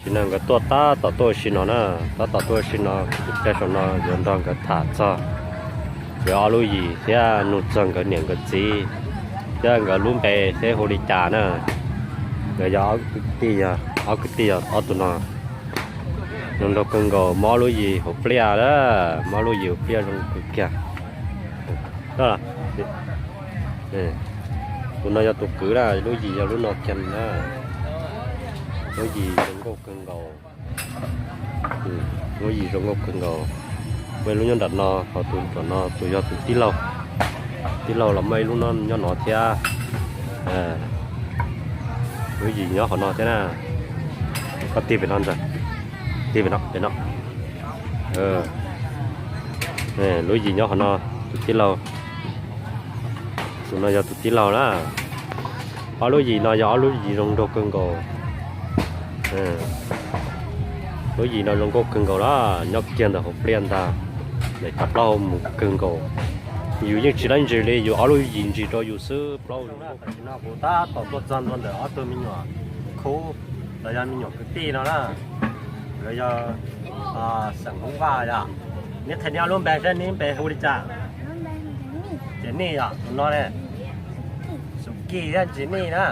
No nkawd tuaj tab tom tuaj ua si no na, tab tom tuaj ua si no, caij saum no yuav nrog nkawd tham txog nkawd ob lub yim thiab nug txog nkawd niam nkawd txiv thiab nkawd lub npe thiab hu li cas na. Nkawd yog ob kwv tij, yog ob kwv tij yog ob tug no zoo nraug kawg nkaus, muaj ob lub yim hauv pliaj na, muaj ob lub yim hauv pliaj zoo kawg kiag. Tus no yog tus kwv na, lub yim yog lub no kiag na. Lub yim zoo nkauj kawg nkaus. Lub yim zoo nkauj kawg nkaus. Muaj ib lub nyob nram no, ho tus nram no tus yog tus tij laug. Tij laug los muaj ib lub nyob no thiab. Lub yim nyob qhov no thiab na. Koj tig pem no ntag. Tig pem no, pem no. Lub yim nyob qhov no, tus tij laug. Tus no yog tus tij laug na. Ob lub yim no yog ob lub yim zoo nraug kawg nkaus. Lub yim no zoo nkauj kawg nkaus na, nyob kiag ntawm hauv pliaj ntag, ntawm cov plaub hau mus kawg nkaus. Yus yeej tsis dab ntsis li, yus ob lub yim ntsis rau yus xwb plaub. Tam sim no kuv tab tom tuaj txog ntua ntawm ob tug me nyuam khub, los yog me nyuam kwv tij no na. Lawv yog xeem Hmoob Vaj yom. Neb qhia neb ob lub npe seb neb npe hu li cas? Ntsis Nij yom, tus no ne. Xus Kij thiab Ntsis Nij na.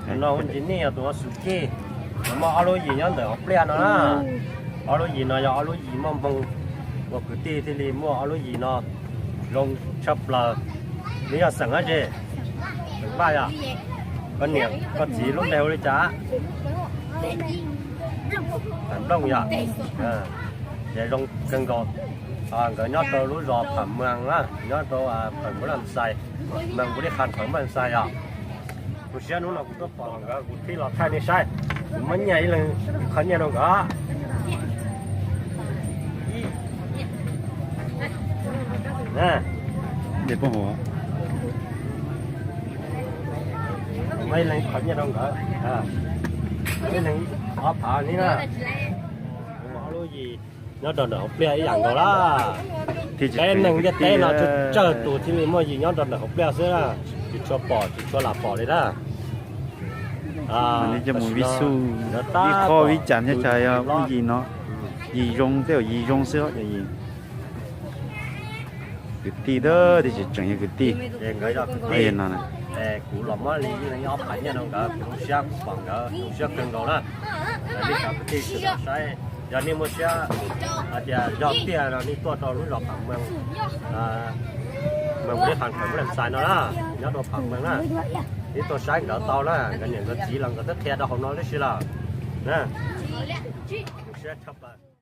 Tus no hu Ntsis Nij, tus no Xus Kij. Lawv muaj ob lub yim nyob ntawm hauv pliaj no na. Ob lub yim no yog ob lub yim muaj hmoo, ua kwv tij thiaj li muaj ob lub yim no zoo tshaj plaws. Neb yog xeem dab tsi? Xeem Vaj yom. Koj niam koj txiv lub npe hu li cas? Phav Nplooj yom. Ces zoo kawg nkaus. Nkawd nyob rau lub zos Phav Meeg na, nyob rau Phav Npab Lam Xais, Meeg Npab Lis Khas Phav Npab Lam Xais yom. Kuv siab hnub no kuv tuaj pom nkawd kuv thiaj los thaij nej saib. Kuv muab nyiaj ib leeg qhov nyiaj rau nkawd. Muab ib leeg qhov nyiaj rau nkawd. Ib leeg ob phav ni na. Ob lub yim nyob rau ntawm hauv pliaj ib yam nkaus lawm. Peb neeg ntiaj teb no tsawg tsawg tus thiaj li muaj yim nyob rau ntawm hauv pliaj xwb na, tsis tshua pom tsis tshua lam pom li na. Coj mus vib xu, vib qhob vib cas nyob cas yog muaj yim no, yim zoo tej yim zoo xwb os. Kwv tij tab sis tseem yog kwv tij. Nkawd yog kwv tij no. Kuv los muab li ib leeg ob phav nyiaj rau nkawd, kuv zoo siab kuv pom nkawd zoo siab kawg nkaus na. Li cov kwv tij sawv daws saib, yog nej muaj siab hais tias yog tiag no nej tuaj rau lub zos Phav Meeg, Meeg Npab Lis Khas Phav Npab Lam Xais no na, nyob rau Phav Meeg na. Nej tuaj saib nkawd tau na, nkawd niam nkawd txiv los nkawd twb qhia rau hauv no tib si lawm na. Zoo siab tshaj plaws.